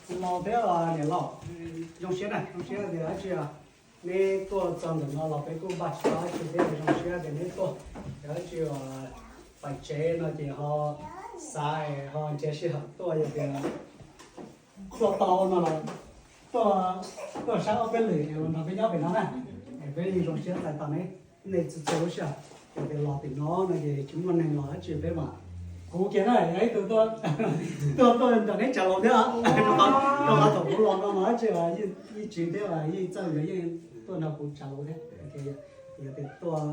Los thiab niam laus, zoo siab na, zoo siab tias dab tsi neb tuaj txog ntawm no los peb kuj npaj tsis tau dab tsi thiab, zoo siab tias neb tuaj. Yog dab tsi pais tsev no ces ho xav ho nrhiav sij hawm tuaj, yog tias tuaj tau no los tuaj, tuaj saib ob peb lwm es los nrog peb nyob pem no na. Es peb yeej zoo siab txais tos neb, nej txhua txhua lub sij hawm. Yog tias los tim no no ces tsis muaj neeg los dab tsi peb mam, kuv kiag na, yog ib tug tuaj, tuaj nrog neb tsav laus thiab. Rau qhov thaum kuv los no mas dab tsi yeej tsis thiab, yeej txawj nkawd yeej tuaj nrog kuv tsav laus thiab. Yog tias tuaj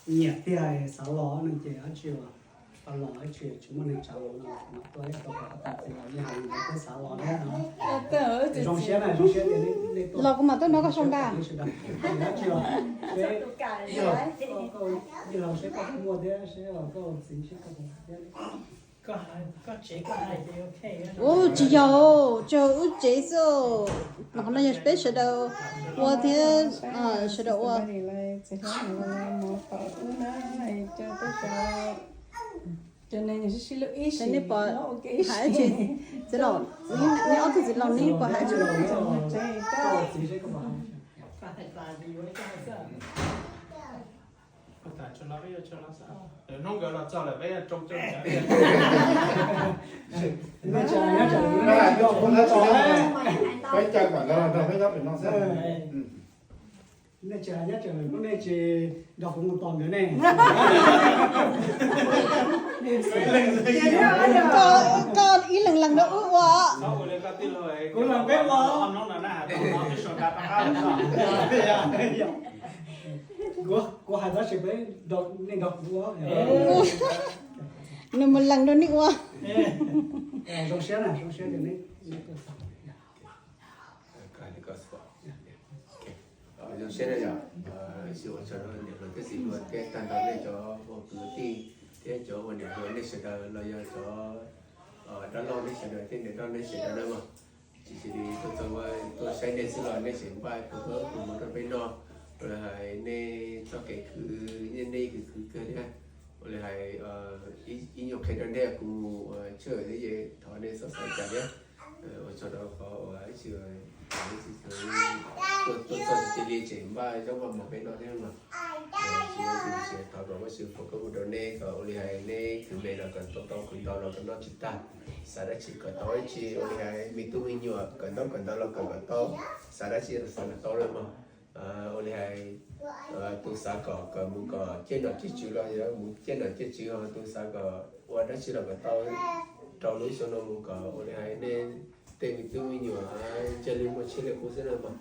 nyiam tiag xav los no ces dab tsi, los dab tsi tsis muaj neeg tsav laus no mas tuaj ib tug txiv laus yeej hais tias xav los thiab no. Zoo siab na, zoo siab tias nej tuaj. Los kuv mam tuaj nrog koj sau nra. Dab tsi los, seb, yog, yog los seb koj muaj thiab seb koj txiv seb koj thiab. Ub, tsis yog, tsuas wb tsev xwb. Qhov no yog peb sawv daws ua thiab, sawv daws ua. Txiv laus, nej pom hais tsis, txiv laus, nej ob tug txiv laus nej pom hais tsis. Hnub nkawd los txog lawm peb peb caw kom nkawd los nrog peb nyob pem no xwb. Nej tsis hais nyob tseem lawm, nej tsis nrog kuv mus tos nkawd ne. Koj ib leeg lees rau wb ua. Kuv lees peb ua. Kuv hais tab sis peb, nej nrog kuv ua. Nws mus lees rau nej ua. Zoo siab na, zoo siab tias nej, nej tuaj txog. Zoo siab na yom, ua tsaug rau niam hluas thiab txiv hluas thiab tag nrho nej cov ua kwv tij thiab cov ua niam hluas nej sawv daws los yog cov dab laug nej sawv daws thiab niam dab nej sawv daws na mog. Tsis cia li tuaj txog tuaj saib nej xwb los nej tseem npaj tus koj tus mus rau peb noj. Ua li hais nej txoj kev khwv, nej ib khwv khwv kawg thiab. Ua li hais ib nyuag qhia rau nej kuv mus ua tshwj thiab ces thov nej txhob xav cas thiab. Ua tsaug rau qhov uas ib txhia tuaj txog tsis cia li tseem npaj zaub npaj mov peb noj thiab no. Tsis ua tsis thov kom Vajtswv foom koob hmoov rau nej kom ua li hais nej khwv me los kom tau tau, khwv ntau los kom noj tsis tag, xav dab tsi kom tau dab tsi, ua li hais me tub me nyuam kom ntaub kom ntawv los kom kom tau, xav dab tsi los xav kom tau lawm mog. Ua li hais tus xav kom kom mus kom ciaj nom ciaj tswv los yog mus ciaj nom ciaj tswv, ho tus xav kom ua dab tsi los kom tau rau lub xyoo no mus kom ua li hais nej tej me tub me nyuam cia li muaj tshiab li qub xwb na mog.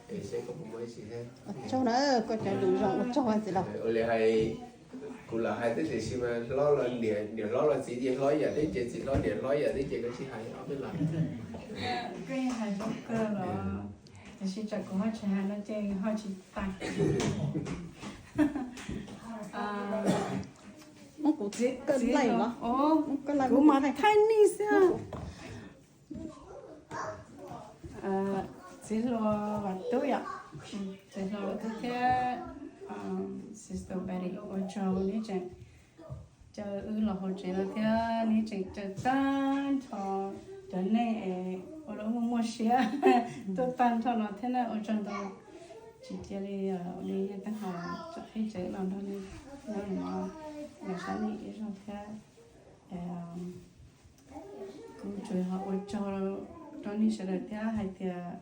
Es seb koj puas muaj ib tsi thiab. Ua tsaug na, koj cov lus zoo ua tsaug txiv laus. Ua li hais kuv lam hais thiab tiam sis mas hlob los niam, niam hlob los txiv ces hlob ib yam thiab ces txiv hlob niam hlob ib yam thiab ces koj tsis hais ob peb los. Koj yeej hais zoo kawg los, tiam sis tsam kuv ho tsis hais no ces ho tsis tas. Muab kuv txiv, kuv mas thaij nej xwb. Txiv hluas Vam Tub yom, txiv hluas Vam Tub thiab sister Betty ua tsaug neb tseem caw wb los hauv tsev no thiab neb tseem caw tag nrho cov neeg es ua rau muaj muaj siab tuaj tag nrho no thiab na, ua tsaug ntau. Tsis cia li ua li yeej teeb hais tseem qhib tsev los nrog neb nyob no los saib nej ib zaug thiab. Kuv tsuas yog ua tsaug rau nej sawv daws thiab hais tias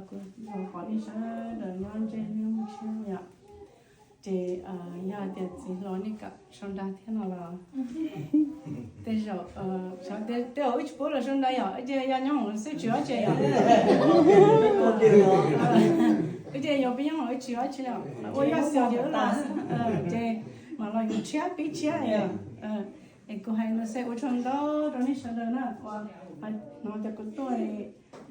kuv los pom nej sawv daws nyob ntsej muag siab yom. Ces yog tias txiv hluas nej kam sau nra thiab no los tej zaum, tej zaum wb tsis pub los sau nra yom, ces yog nyob hoom xwb tsis ua tsi yom. Wb ces yog peb nyob hoom wb tsis ua tsi li, ua yoj xwm ces wb los xwb, ces mam los yus tshiab pib tshiab yom. Es kuv hais no xwb ua tsaug ntau rau nej sawv daws na, uas hnov tias kuv tuaj,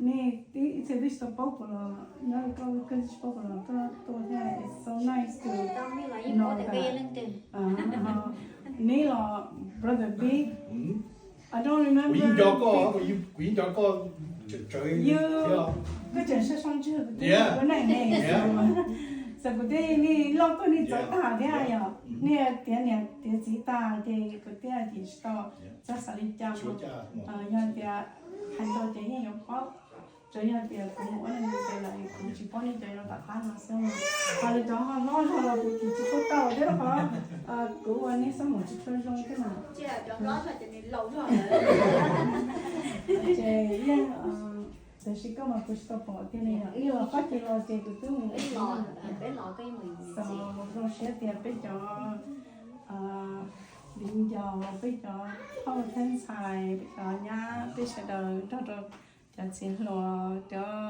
nej ib txhia twb tsis tau paub kuv los nyob koj twb tsis paub kuv los koj tuaj thiab, it's so nice to know that. Neb los brother Big, I don't remember. Kuv yeej nco koj, kuv yeej nco koj tsawv thiab. Koj tseem sab sab ntswg kuv twb ua neej ne. Txawm kuv thiab nej loj tuaj nej txawv tag thiab yog nej tiav niam tiav txiv tag ces kuv thiaj tsis tau txawj xav li cas. Yog tias hais ntau ces yeej yuav paub, tsuas yog tias kuv mus ua neeg ntawd lawm kuv tsis paub nej cov yuav tom qab no xwb. Ho lawv cov ho hlob zog los kuv tsis tau tau thiab rau qhov kuv ua nej xab maum tsis tshua zoo thiab mas. Ces yeej, txawm sis koj mas kuv tsis tau pom tiag li, ib los qab ces los ces kuv twb mus xav zoo siab tias peb cov viv ncaus, peb cov phauj thiab ntxhais, peb cov nyab, peb sawv daws nrog rau cov txiv hluas, cov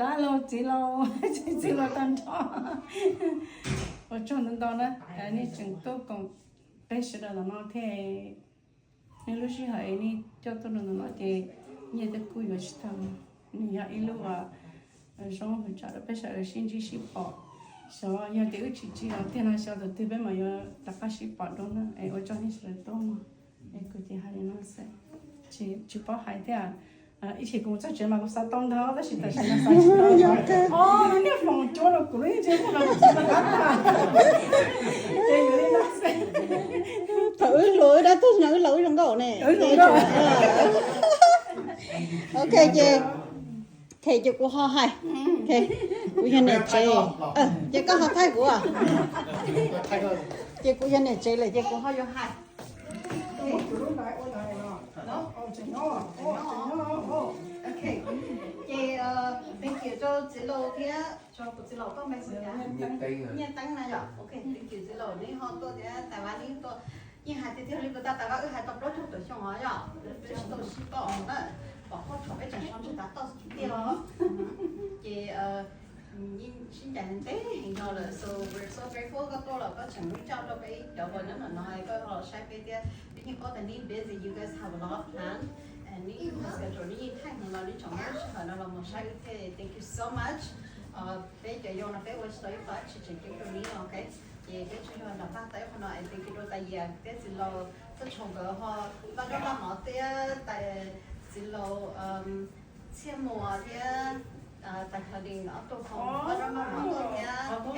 dab laug txiv laus, txiv laus tag nrho, ua tsaug ntau ntau na, nej tseem tuaj koom peb sawv daws los no thiab. Nej lub sij hawm nej coj tuaj rau ntawm no ces nyiaj twb kuj yuav tsis tag, nws yog ib lub uas zoo hwm tsam rau peb sawv daws sib ntsib sib pom. Xyov yog tias wb tsis ntsib los tiag no xyov thaum twg peb mam yuav rov qab sib pom dua na. Es ua tsaug nej sawv daws tuaj mog. Es kuv ces hais li no xwb, tsis paub hais thiab. Ib chim kuv mus txog tsev mas kuv xav tau ntau tab sis tam sim no xav tsis tau. Niaj hmoov cuab rau kuv lub ntsej muag no kuv tsis tau qab tag. Ces yuav li no xwb. Thaum wb hluas wb dab tuag no wb laus wb zoo nkauj ne. Ok ces, ces kuv ho hais, kuv yog niam tsev, ces koj ho thaij kuv. Ces kuv yog niam tsev lawm ces kuv ho yuav hais. Ces thank you rau txiv laus thiab, rau kuv txiv laus koj npe hu cas? Nyiaj Teeb na yom. Ok, thank you txiv laus, neb ho tuaj thiab tais vaj neb tuaj. Yeej hais tiag tiag li puas tas tais vaj wb hais tau plaub caug tawm xyoo os yom, peb tsis tau sib pom na, pom qhov thaum peb tseem so ntsug tav toj tiag os. Ces yeej sib ncaim ntev heev no lawm, so we're so grateful koj tuaj los koj tseem reach out rau peb cov uas nyob ntawm no koj los saib peb thiab. Peb yeej paub tias neb busy, you guys have a lot of plan, and neb schedule neb yeej tight heev los neb tseem muab sij hawm no los mus saib wb thiab, thank you so much. Peb cov yau no peb ua tsis tau ib qho dab tsi tseem ceeb rau neb no, ok? Ces peb tsuas yog nrog pab tau ib qho no, es thank you rau tais Yias thiab txiv laus, txoj tshooj nkawd ho pab zaub pab mov thiab tais, txiv laus Txhiaj Muas thiab tais Thov Dees ob tug ho pab zaub pab mov tuaj thiab. Ua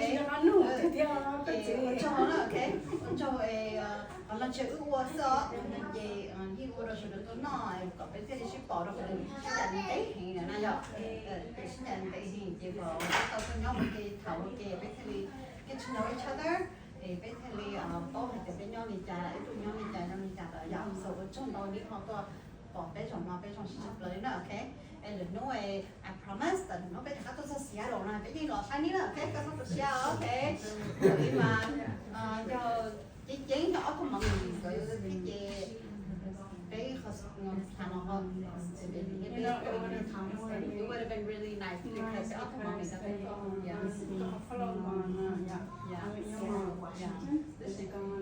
tsaug na, ok, ua tsaug, qhov no tsis yog wb ua xwb os, ces yeej ua rau sawv daws tuaj noj kom peb thiaj li sib pom rau qhov sib ncaim ntev heev na yom. Sib ncaim ntev heev ces kom peb tau tuaj nyob ua ke tham ua ke peb thiaj li get to know each other, es peb thiaj li paub hais tias peb nyob li cas, ib tug nyob li cas nyob li cas lawm yom. So ua tsaug ntau neb ho tuaj pom peb zaum no peb zoo siab tshaj plaws li na, ok. Es lwm hnub I promise tas lwm hnub peb rov qab tuaj txog Seattle no peb yeej los saib neb na, ok, koj txhob tu siab, ok. Vim mas yog ceeb ceeb yog ob tug mom mi nkawd thiab ces peb qhov tham no ho, it would have been really nice because ob tug mom mi nkawd, yeah, yeah, yeah.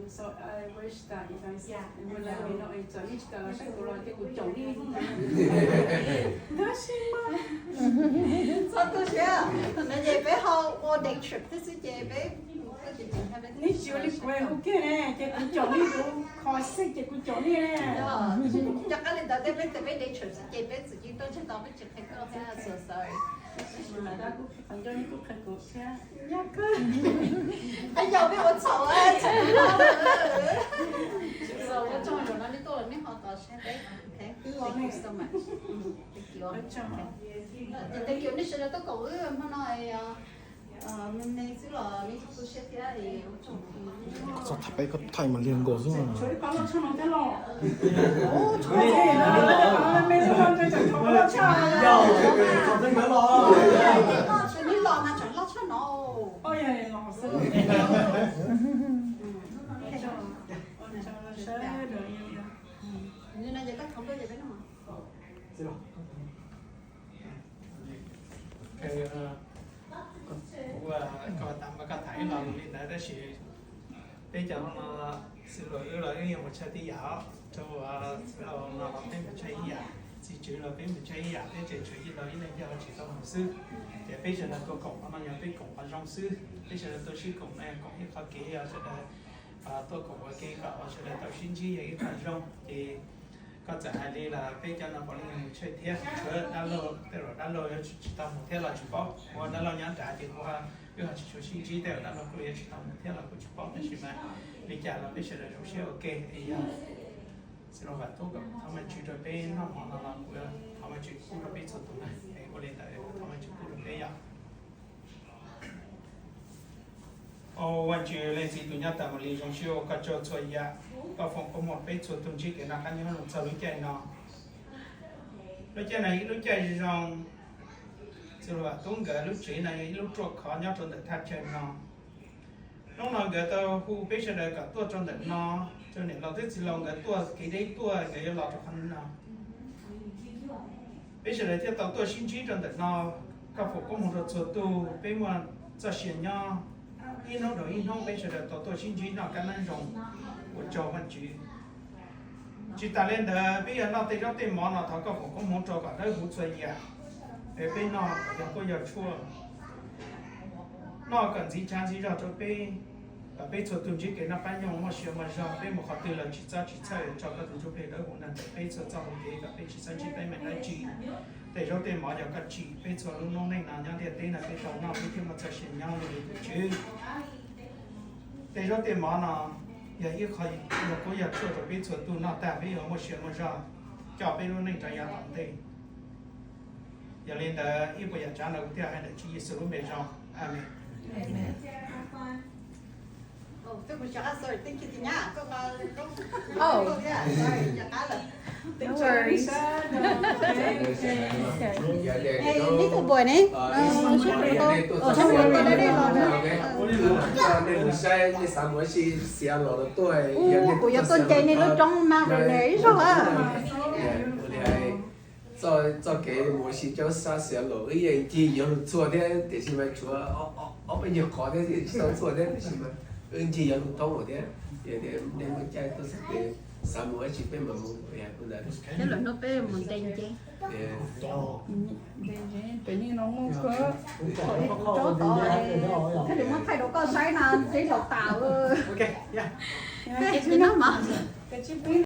So I wish that you guys would let me know, txawm nej tsis kam los saib kuv los ces kuv caum nej. Tab sis mas txhob tu siab, thaum no ces peb ho ua day trip thiab xwb ces peb, nej tsis ua li kuv hu kiag ne ces kuv caum nej, kuv kho xij ces kuv caum nej ne. Cov qab li ntawd thiab peb tias peb day trip xwb ces peb txwm cia tuaj ntsib tau peb tsis qhia koj thiab, so sorry. Tab sis mas dab kuj qhia qhov ncauj, nej kuj qhia kuv thiab. Yog peb ua txhaum, ua txhaum zaum no nej tuaj los nej ho tos saib peb. Thank you so much. Thank you. Ces thank you nej sawv daws tuaj koom wb hmo no, me me xwb los nej txhob tu siab thiab. Txhob tham peb, koj thaij mas liag nkaus xwb. Neb los mas tseem loj tshaj no. Kuv tam koj tham ib los li ntawd tab sis peb cov no xws li wb los wb yeej mus tshaj tib yam, rau xws li no los peb mus tshaj ib yam, txiv tswv los peb mus tshaj ib yam, peb tseem tshuav ib los ib leeg thiaj ho tsis tau mus xwb. Ces peb sawv daws tuaj koom qhov no yog peb koom qhov zoo xwb, peb sawv daws tuaj sib koom no yog koom ib qhov kev, yog sawv daws tuaj koom ua ke kom sawv daws tau sib ntsib yog ib qho zoo. Ces koj txawm hais li los peb cov no puav leej yog mus tshaj thiab, tshuav dab laug, tej zaum dab laug yuav tsis tau mus thiab los tsis paub, ua dab laug nyob nrad ces kuv Wb ho tsis tshua sib ntsib tej zaum no kuj yuav tsis tau mus thiab los kuj tsis paub, tab sis mas li cas los peb sawv daws zoo siab ua ke es yog Xeev Laus Vam Tub kom thov Vajtswv rau peb noj hmo no los kuv thov Vajtswv pub rau peb txhua tus na, es ua li ntawd thov Vajtswv pub rau peb yom. Au Vajtswv leej txiv tus nyob tas mus li, zoo siab ua koj tsaug txhua yam, koj foom koob hmoov peb txhua tus ntsib kev noj qab nyob zoo txog lub caij no. Lub caij no ib lub caij zoo, Xeev Laus Vam Tub nkawd lub tsev no yog ib lub ruaj khov nyob rau ntawm thaj chaw no. Hnub no nkawd tau hu peb sawv daws kom tuaj rau ntawm no, rau niam laus thiab txiv laus nkawd tuaj kev deb tuaj, nkawd yuav los rau qhov no. Peb sawv daws thiaj tau tuaj sib ntsib rau ntawm no. Koj foom koob hmoov rau txhua tus, peb muaj txoj sia nyob ib hnub rau ib hnub, peb sawv daws tau tuaj sib ntsib noj qab nyob zoo, ua tsaug Vajtswv. Tsis tas li ntawd peb yuav noj tej zaub tej mov no, thov koj foom koob hmoov rau kom dawb huv txhua yam. Es peb noj kom yog kuab yog tshuaj, noj kom ntxiv tshav ntxiv zog rau peb, kom peb txhua tus ntsib kev noj qab nyob muaj sia muaj zog, peb mus qhov twg los tsis txob tsis txhawj, tso koj tus ntsuj plig dawb huv nrog nraim peb txhua txoj hauv kev, kom peb tsis txhob ntsib teeb meem dab tsi. Tej zaub tej mov yog koj tsim, peb txhua lub noob neej no nyob ntiaj teb no peb tau noj peb thiaj muaj txoj sia nyob li tus Tswv. Tej zaub tej mov no yog ib qho yog kuab yog tshuaj rau peb txhua tus noj tag peb yuav muaj sia muaj zog coj peb lub neej rau yav tom ntej. Yog li ntawd ib puas yam tsav no kuv thiaj hais ntawm Tswv Yexus lub npe zoo, amees. Ib tug buam ne, nej mus saib nej xav mus ua si Seattle los tuaj, kuv yuav tuaj nce nej lub roob mas ib zaug. Txoj kev mus ua si coob sab Seattle los ib yam ncig yuav lug txhua thiab, tiam sis mas tshuav ob peb nyuag qhov thiab tsis tau txhua thiab, tiam sis mas wb ncig yuav lug thoob lawm thiab. Nej muaj caij tuaj xav tes, xav mus dab tsi peb mam mus ntawd. Thiab lwm hnub peb mus nce nce. Pem no muaj koj, thaij li muab thaij rau koj saib no, teb laus tas. Ces noj mov.